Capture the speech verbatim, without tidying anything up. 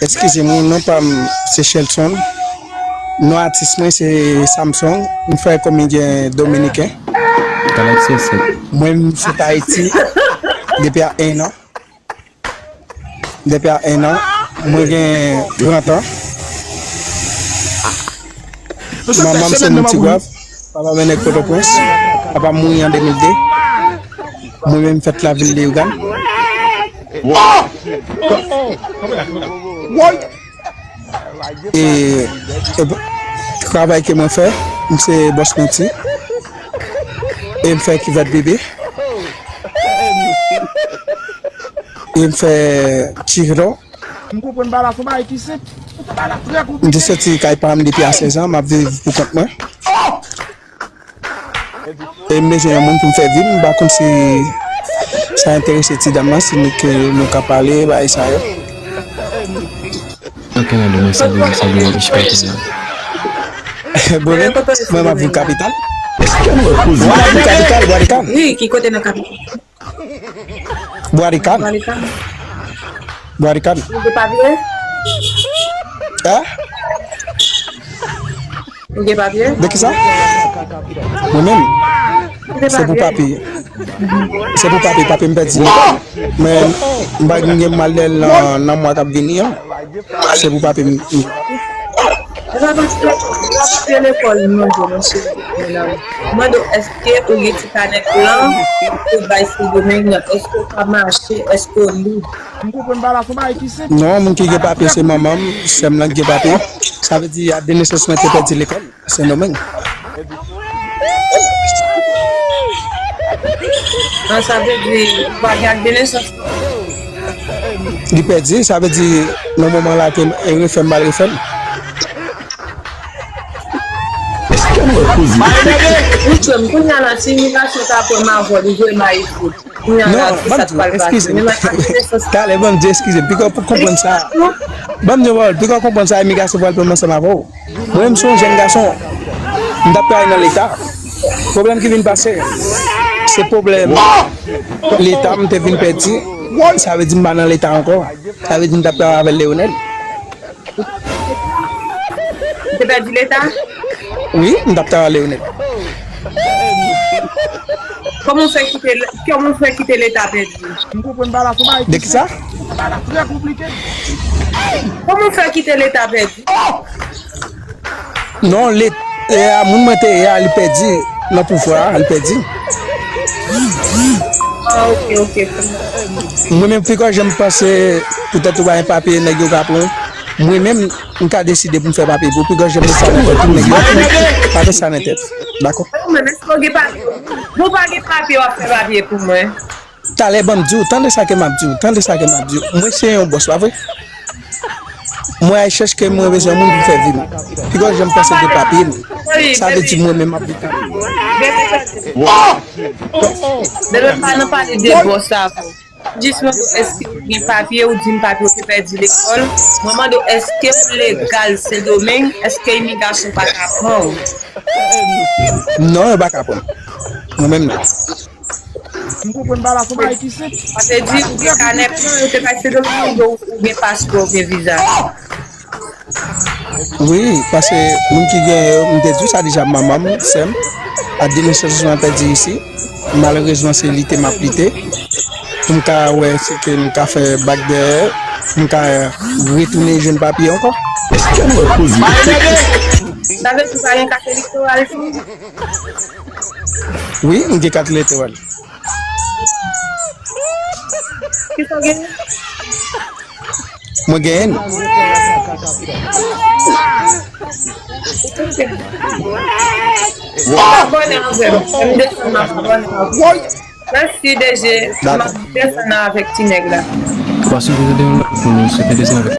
Eskize m, non pa m se Shelton. Non atis mwen se Samson. M fè komedyen dominiken. Galaxy S sèt. Mwen m sot Ayiti depi a enn an. Depi a enn an. Mwen gen trant an. Manman m se moun Tigwav, papa m nèg Pòtoprens, papa m mouri an de mil de. Mwen menm m fèt lavil Leyogàn. E, e travay ke mwen fè, m se bòs menti. E m fè kivèt bebe. E m fè tiro. M konprann bagay la, se yon bagay ki senp. Se yon bagay la trè konplike. M te soti kay pa m depi a sèz an, m ap viv pou kont mwen. E m bezwen yon moun pou m fè vi m, m pa konn si sa enterese ti dam nan, si nou ke nou ka pale, bagay sa yo. Ok, Nando, mwen salye, mwen salye, mwen salye. Bon, mwen, mwen m ap viv kapital. Mwen m ap viv kapital, Bwadikal. Wi, ki kote nan kapital? Bwarikan. Bwarikan. Bwarikan. Ou gen papye? Hein? Ou gen papye? De kisa? Mwen menm? Ou gen papye? Se pou papye. Se pou papye, papye m pèdi li. Men, m pa gen mal nan, nan mwa k ap vini an. Se pou papye m. Epa paske w ap fè lekòl, m mande w, mesye, medam. M mande w, èske ou gen ti kanèt blan pou bay Sendomeng nan? Èske w ka mache? Èske w lib? M konprann bagay la, se yon bagay ki senp. Non, moun ki gen papye se manman m, sè m lan ki gen papye. Sa vle di, a de nesans mwen te pèdi lekòl, Sendomeng. An, sa vle di, ou pa gen ak de nesans? Li pèdi, sa vle di, nan moman la ke e refè m, mal refè m. Ou tchwe m, kounye a la, si imigrasyon ta pran m avè w, li voye m Ayiti. Kounye a la, ki sa k pral pase? Menm ak de nesans. Talè, ban m di, eskize m, piga w konprann sa. Ban m di yon pawòl, piga w konprann sa, imigrasyon pral pran m ansanm avè w. Mwen menm se yon jèn gason. M t ap travay nan Leta. Pwoblèm ki vin pase, se pwoblèm Leta m te vin pèdi. Sa vle di m pa nan Leta ankò. Sa vle di m t ap travay avè Leonel. Ou te pèdi Leta? Wi, m t ap travay avè Leonel. Kòman w fè kite, kòman w fè kite Leta pèdi? M konprann bagay la, se yon bagay ki senp. De kisa? Bagay la trè konplike. Kòman w fè kite Leta pèdi? Non, Leta, e, a, moun mwen te ye a, li pèdi nan pouvwa a, li pèdi. Ah, ok, ok. Mwen menm, piga w janm panse, poutèt ou pa gen papye, nèg yo ka pran w. Mwen menm, m ka deside pou m fè papye pou ou, piga w janm met sa nan tèt ou, nèg yo pa met sa nan tèt. Dakò? Mwen menm, èske w gen papye? Bon, w pa gen papye, w ap fè papye pou mwen. Talè, ban m di w, tande sa ke m ap di w, tande sa ke m ap di w. Mwen se yon bòs, pa vre? Mwen al chèche ke mwen bezwen moun pou fè vi m. Piga w janm panse de papye m. Sa vle di mwen menm m ap viv. Bebe, pa nan pale de bòs avè w. Jis mande w èske ou gen papye, ou di m papye, ou te pèdi lekòl. Mwen mande w èske ou legal Sendomeng, èske imigrasyon pa ka pran w? Non, yo pa ka pran m. Mwen menm non. M konprann bagay la, se yon bagay ki senp. Sa vle di ou gen kanè blan, yo te bay Sendomeng, ou gen paspò, ou gen viza. Wi, paske moun ki gen yo, m te di w sa deja, manman m, sè m, a de nesans mwen pèdi isi. Malerezman, se lite m ap lite. Pou m ka wè si ke m ka fè bak dèyè, pou m ka retounen jwenn papye ankò. Sa vle di ou pa gen kat elektoral tou? Wi, m gen kat elektoral. Kisa w genyen? Mwen genyen l. Abòne avè m. M desann, m ap abòne avè w. Mèsi, D G. M ap desann avèk ti nèg la. Paske w te desann avèk